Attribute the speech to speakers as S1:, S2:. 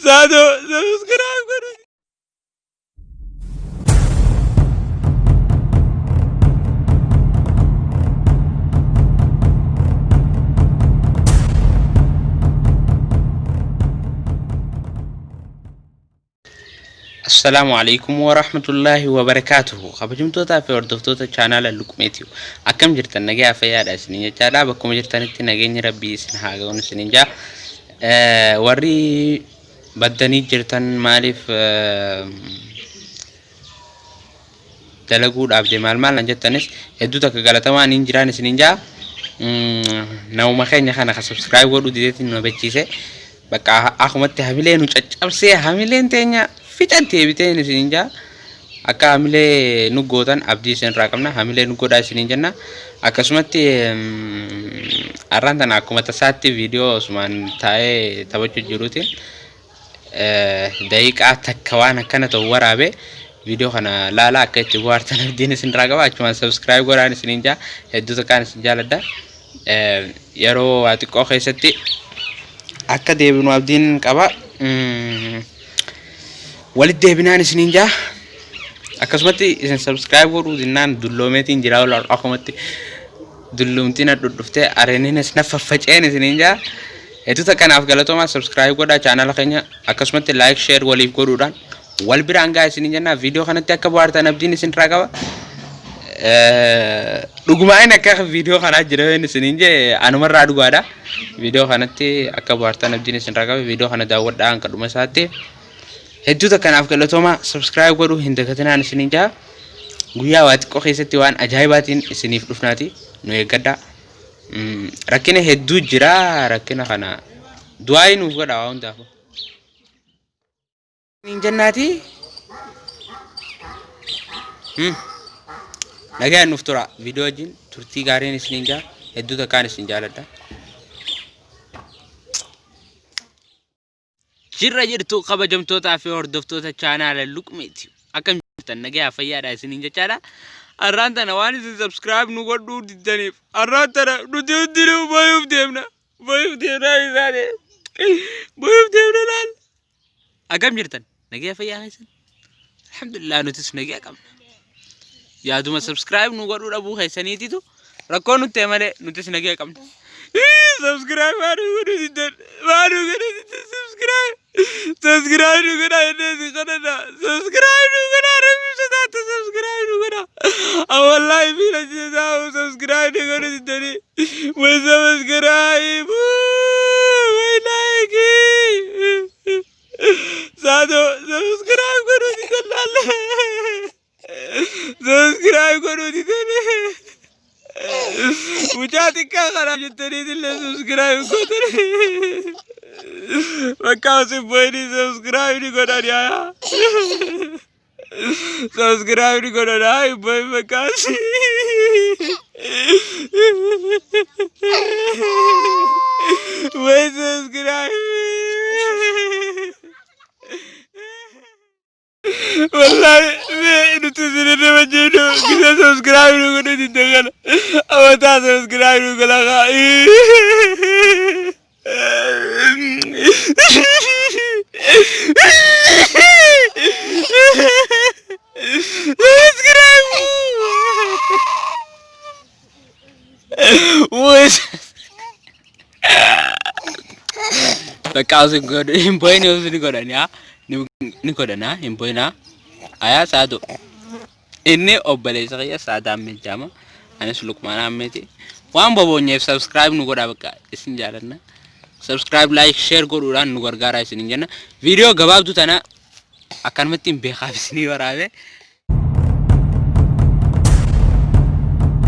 S1: Saadoo subscribe godhu.
S2: Assalaamu alaikum warahmatullaahi wabarakaatuhu. Kabajamtootaa fi hordoftoota chaanaala Luqmeetiyu. Akkam jirtan nagaa fayyaadha isiniin jechaadha. Bakkuma jirtanitti nageenyi rabbii isin haa ga'uun isiniin jaa. Warri baddanii jirtan maaliif dalaguu dhaabde maal maal nan jettanis hedduu takka galatamaa niin jiraan isiniin jaa. Namuma keenya kana ka subscribe godhuu dideetiin nu hubachiise. Bakka akkumatti hamilee nu caccabsee hamileen teenya fixan deebiteen isiniin jaa. Akka hamilee nu gootan abdii isinirraa qabna. Hamilee nu godhaa isiniin jenna. Akkasumatti har'aan tana akkuma tasaatti viidiyoo osumaan taa'ee taphachuu jiruutiin daqiiqaa takka waan akkana ta'u waraabe viidiyoo kana laala akka itti bohaartan abdiin isinirraa qaba. Achumaan subscribe godhaan isiniin jaa. Hedduu takkaan isin jaaladha. Yeroo waa xiqqoo keessatti akka deebinu abdiin qaba. Walitti deebinaan isiniin jaa. Akkasumatti isin subscribe godhuu dinnaan dulloomeetiin jira ola akkumatti dullumtiin dhudhuftee areeniinis na faffaceen isiniin jaa. Hedduu takkanaaf galatoomaa subscribe godhaa chaanala keenya akkasumatti like share waliif godhuudhaan wal biraan gaa isiniin jenna viidiyoo kanatti akka bohaartan abdiin isinirraa qaba. Dhugumaan akka viidiyoo kanaa jira yoo isiniin jee anumarraa dhugaadha. Viidiyoo kanatti akka bohaartan abdiin isinirraa qaba. Viidiyoo kana daawwadhaa hanga dhuma isaatti. Hedduu takkanaaf galatoomaa subscribe godhuu hin dagatinaan isiniin jaa. Guyyaa waa xiqqoo keessatti waan ajaa'ibaatiin isiniif dhufnaati nu eeggadhaa. Rakkina hedduu jira rakkina kana du'aayii nuuf godhaa waa hundaafuu. Hin jennaati. Nagaan nuuf tura. Viidiyoo wajjin turtii gaariin isiniin jaa. Hedduu takkaan isin jaaladha. Jirra jirtu kabajamtootaa fi hordoftoota chaanaala Luqmeeti. Akkam jirtan nagaa fayyaadha isiniin jechaadha.
S1: Har'aan tana waan isin subscribe nu godhuu diddaniif har'aan tana nuti hundinuu bayuuf deemna. Bayuuf deemna isaanii. Bayuuf deemna laal.
S2: Akkam jirtan nagaa fayyaa keessan? Alhamdulillah nutis nagaa qabna. Yaaduma subscribe nu godhuu dhabuu keessaniititu rakkoo nutti ta'e malee nutis nagaa qabna.
S1: Subscribe waan nu godhuu diddan waan nu godhuu diddan subscribe subscribe nu godhaa jennee isin kadhanna subscribe nu godhaa rabbi sodaata subscribe nu godhaa wallaahi fiila jeesaa subscribe nu godhuu diddanii way subscribe way like Saadoo subscribe godhuu diddan laalle subscribe godhuu diddan mucaa xiqqaa kana jettanii illee subscribe gootanii bakka isin boyinii subscribe ni godhan yaa subscribe ni godhan haa hin boyin bakka way subscribe. Wallahi mee nuti isin irra wajjin gisa subscribe nu godhu didda kana amataa subscribe nu godha kaa. Subscribe.
S2: Bakka isin godhu hin boyini isin godhani haa ni godhana hin boyinaa. Ayaa saado. Inni obboleessa kiyya Saadaa Ahmed jedhama. Anis Luqmaan Ahmedi. Waan boboonyeef subscribe nu godhaa bakka isin jaalanna. Subscribe, like, share godhuudhaan nu gargaaraa isin jenna. Viidiyoo gabaabduu tana akkanumatti hin beekaaf isinii waraabe.